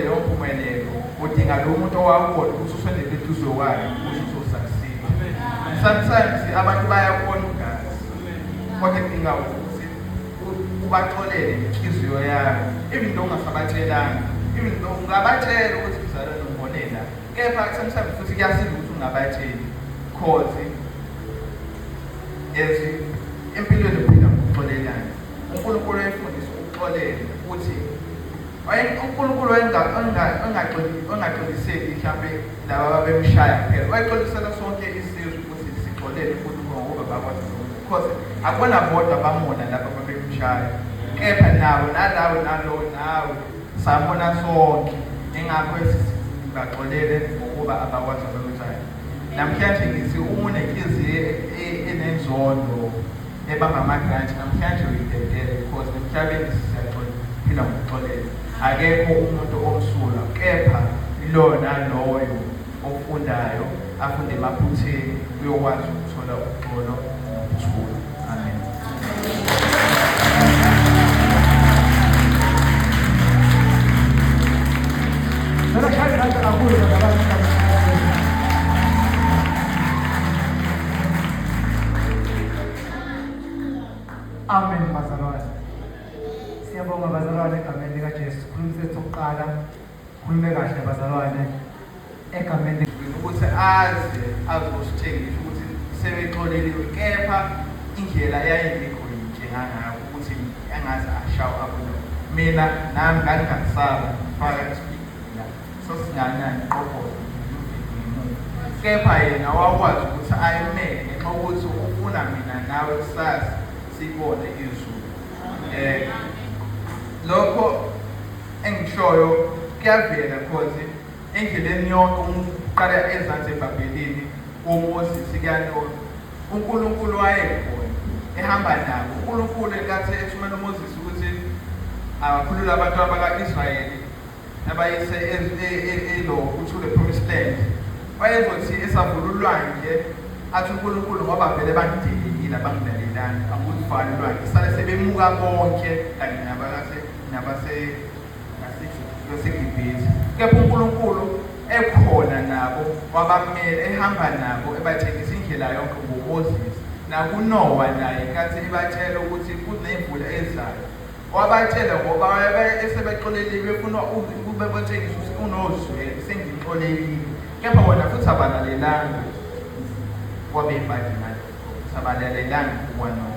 Leyo mpumelelo udinga lo muntu owawubona ukuthi usondele eduze kwayo ukuthi uzosucceed. Sometimes abantu bayakubona ungazi, kodwa kudinga ukuthi ubaxolele ngenhliziyo yakho, even though ungasabatshelanga, even though ungabatshela ukuthi mzalwane ungibone la, kepha sometimes futhi kuyasiza ukuthi ungabatsheli, cause as empilweni uphila ngokuxolelana. UNkulunkulu wayefundisa ukuxolela ukuthi uNkulunkulu engaxoliseki mhlampe laba ababemshaya kuphela, wayexolisela sonke isizwe ukuthi sixolele futhi ngokuba bakwazi lokho, because akubona bodwa bamona laba ababemshaya, kepha nawo nalawo nalowo nawe samona sonke. Ingakho esibaxolele ngokuba abakwazi abakwenzayo. Namhlanje ngithi uma unenhliziyo enenzondo ebamba ama-grant, namhlanje uyidedele, because emhlabeni siyaphila ngokuxolela. Akekho umuntu omsulwa, kepha lona loyo ofundayo afunde emaphutheni uyokwazi ukuthola uxolo nokuthula. Amen. Amen bazalwane. Siyabonga bazalwane egameni likaJesu. Sikhulumi sethu sokuqala. Khulume kahle bazalwane egameni ukuthi aze azositshengisa ukuthi sebexoleliwe, kepha indlela eyayingekho yinhle kangako ukuthi engaze ashawe abulawe. Mina nami ngangingakusaba ngifaka isipikili la, sasinganani qoqoza ngemuva, kepha yena wakwazi ukuthi ayimele ngenxa yokuthi ufuna mina nawe kusasa sibone izulu. Lokho engishoyo kuyavela cause endleleni yonke umuntu uqala ezansi eBhabhelini koMoses kuyaloba uNkulunkulu wayekhona ehamba nabo. uNkulunkulu enkathi ethumela uMoses ukuthi akhulule abantu abaka-Israyeli abayise elo to the promised land, wayezothi esavula ulwandle athi uNkulunkulu ngoba vele bangidelelile abangilalelanga anguluvali ulwandle, sale sebemuka bonke kanye nabakase nabase naseGibhithe. Kepha uNkulunkulu ekhona nabo, wabamela ehamba nabo, ebatshengisa indlela yonke ngoMoses nakuNowa naye nkathi ebatshela ukuthi kunemvula ezayo. Wabatshela ngoba esebexoleliwe befuna ukube batshengisa ukuthi unozwelo, sengixolelile, kepha bona futhi abalalelanga. Kwabe ibhadi ngalokho futhi abalalelanga kwanowa.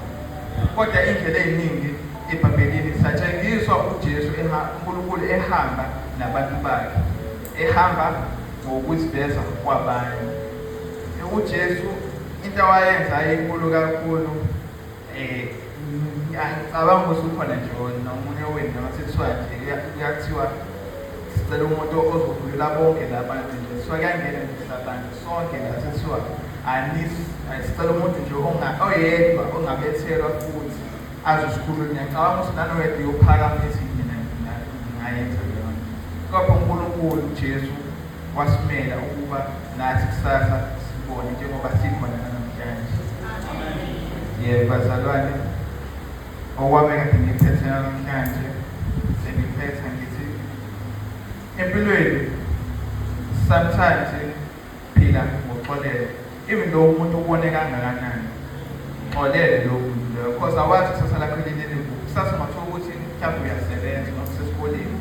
Kodwa indlela eziningi eBhayibhelini satshengiswa uJesu uNkulunkulu ehamba nabantu bakhe, ehamba ngokuziveza kwabanye. UJesu into awayenza ayinkulu kakhulu. Angicabanga ukuthi ukhona nje nomunye wenu noma sekuthiwa nje kuyathiwa sicela umuntu ozokhulula bonke labantu nje, kuthiwa kuyangena nje sabantu sonke la, sekuthiwa sicela umuntu nje oyedwa ongabethelwa futhi azosikhulula. Ngiyacabanga ukuthi nanoyedwa uyophakama ethi mina ngingayenza leyo nto. Kodwa uNkulunkulu uJesu wasimela ukuba nathi kusasa sibone njengoba sikhona namhlanje. Yebo bazalwane, okwami kade ngiphethe namhlanje, sengiphetha ngithi empilweni sometimes phila ngoxolelo, even though umuntu ubone kangakanani, xolele lowo muntu loyo, because awazi kusasa lakho lilele kuphi. Kusasa ungathola ukuthi mhlawumbe uyasebenza noma usesikoleni.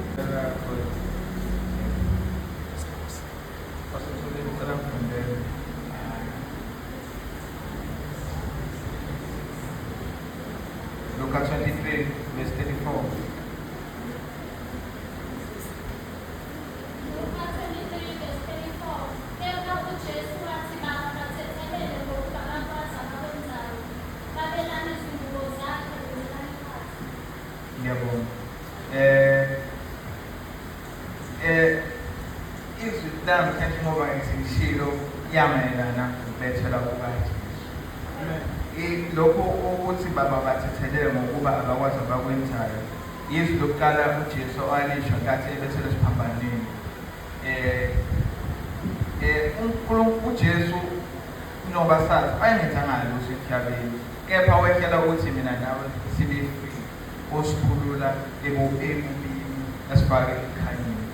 Luka 23 verse 34. Luka 23 verse 34. Kepha uJesu wathi, Baba, bathethelele, ngokuba abakwazi abakwenzayo. Babelana izingubo zakhe ukuze bamthathe. Ngiyabonga. Izwi lami njengoba ngishilo yamayelana ukubethelwa kukaJesu. Lokho ukuthi baba bathethelele ngokuba abakwazi abakwenzayo, izwi lokuqala uJesu alisho nkathi ebethelwe esiphambanweni. UNkulunkulu uJesu njengoba sazi wayengenzanga lutho emhlabeni, kepha wehlela ukuthi mina nawe sibe free, osikhulula ebubini esifake ekukhanyeni.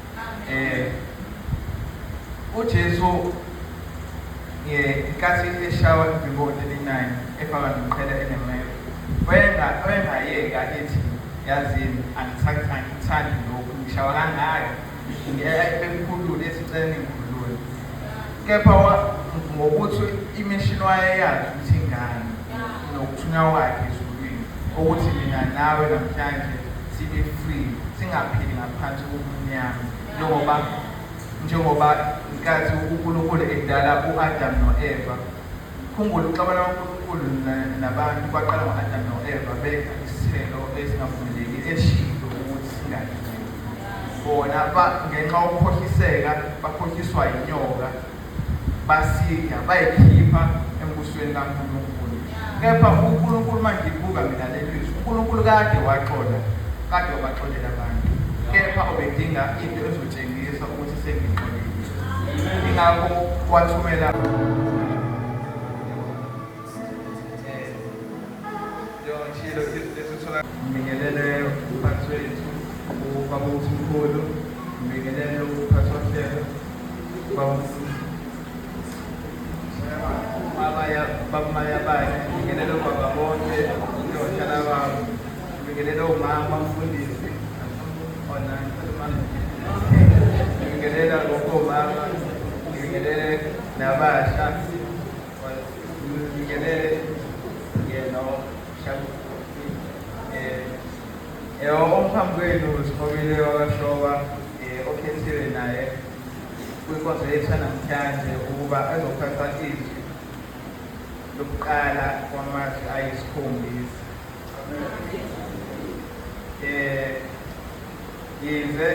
UJesu ngenkathi eshawa ngo-39 efaka nomqhele enemeva, wayengayeka ethi yazini angikuthandi lokhu, ngishawa kangaka, bemkhulule ethi cela ningikhulule. Kepha ngokuthi imishini wayeyazi ukuthi ingane nokuthunywa kwakhe ezulwini, ukuthi mina nawe namhlanje sibe free, singaphili ngaphansi kobumnyama, njengoba ngenkathi uNkulunkulu edala u-Adam no-Eva. Khumbula ukuxabana kukaNkulunkulu nabantu kwaqala ngo-Adam no-Eva bedla isithelo esingavumelekile eshilo ukuthi singadliwa. Bona ngenxa yokukhohliseka bakhohliswa yinyoka, basidla bayikhipha embusweni kaNkulunkulu. Kepha uNkulunkulu, manje ngibuka mina leli lizwi, uNkulunkulu kade waxola, kade wabaxolela abantu, kepha ubedinga into ezotshengisa ukuthi sengixolile. Ingakho wathumela ngibingelele umphathi wethu ubaba uMkhulu, ngibingelele umphathi wohlelo ubaba Mayabane, ngibingelele obaba bonke njengohlala babo, ngibingelele omama mfundisi ona ngibingelela bonke omama, ngibingelele nabasha, ngibingelele yena omphambi kwenu Sinqobile wakaShoba, okhethiwe naye kwinkonzo yethu yanamhlanje ukuba ezophatha izwi lokuqala kwamazwi ayisikhombisa. Yize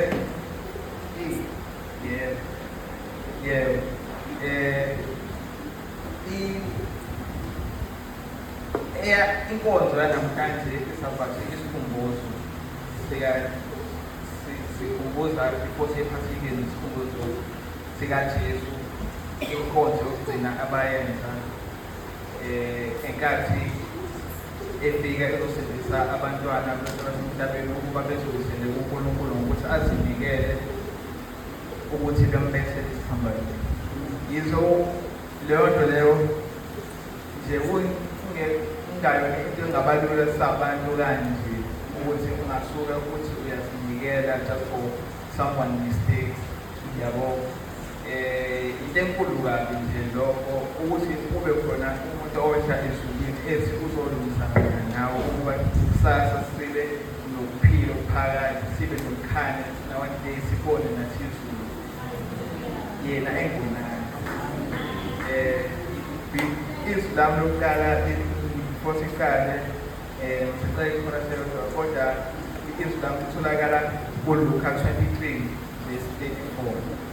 yebo yebo inkonzo yanamhlanje isabhathi isikhumbuzo sika sikhumbuza before siyephasikeni, isikhumbuzo sikaJesu, inkonzo yokugcina abayenza enkathi efika ezosindisa abantwana basemhlabeni ukuba bezobuyisele kuNkulunkulu ngokuthi azinikele ukuthi bembethele isiphambano. Yizo leyo nto leyo nje kungayona into engabalula sabantu kanje ukuthi ungasuka ukuthi uyazinikela just for someone mistakes, yabo. Into enkulu kabi nje lokho ukuthi kube khona umuntu owehla ezulwini ethi uzolungisa mina nawe ukuba kusasa sibe nokuphila okuphakade, sibe nokukhanya, thina one day sibone nathi izulu yena engonani. Izwi lami lokuqala before siqale, ngisacela ikhona seyodwa, kodwa izwi lami litholakala kuLuka 23 verse 34.